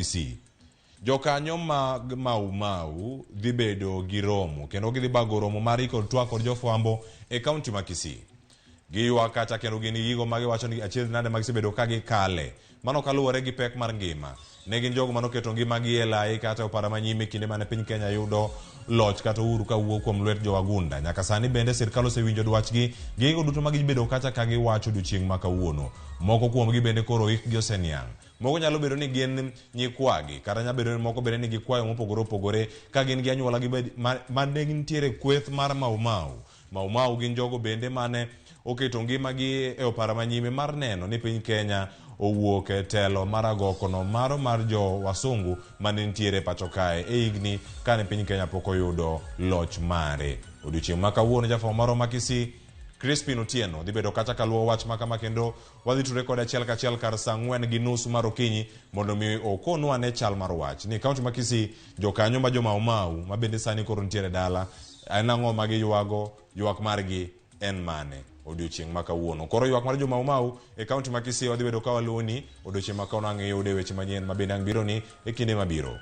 Kisii. Jokanyo mag Mau Mau dhi bedo gi romo kendo gidhi bago romo mar iko twak kod jofwambo e kaunti ma Kisii. Giywak kacha kendo gin gi gigo ma giwacho ni achiedh nade ma gisebedo ka gikale. Mano kaluwore gi pek mar ngima. Ne gin jogo manoketo ngimagi e lai kata e opara ma nyime kinde mane piny Kenya yudo loch kata uhuru ka wuok kuom lwet jowagunda. Nyaka sani bende sirkal osewinjo dwachgi gi gigo duto ma gibedo kacha ka giwacho odiochieng' ma kawuono. Moko kuomgi bende koro hikgi oseniang'. Moko nyalo bedo ni gin nyikwagi, kata nyalo bedo ni moko bende nigi kwayo mopogore opogore ka gin gi anyuola gi bed ma, ma ne gintiere kweth mar Mau Mau. Mau Mau gin jogo bende mane oketo ngimagi e opara manyime mar neno ni piny Kenya owuok e telo mar agokono maro mar jo wasungu mane nitiere pacho kae e higni kane piny Kenya pok oyudo loch mare. Odiochieng' ma kawuono jafwambo marwa ma Kisii Crispin Otieno dhi bedo kacha kaluwo wach ma kama kendo wadhi tudre kode achiel kachiel kar saa 4:30 mar okinyi mondo mi okonwa ane chal mar wach ni kaunti ma Kisii jokanyo ma jo Mau Mau ma bende sani koro nitiere dala en ang'o ma giywago ywak margi en mane odiochieng' ma kawuono. Koro ywak mar jo Mau Mau e kaunti ma Kisii wadhi bedo ka waluwoni odiochieng' ma kawuono ang' iyude weche manyien ma bende ang' bironi e kinde mabiro.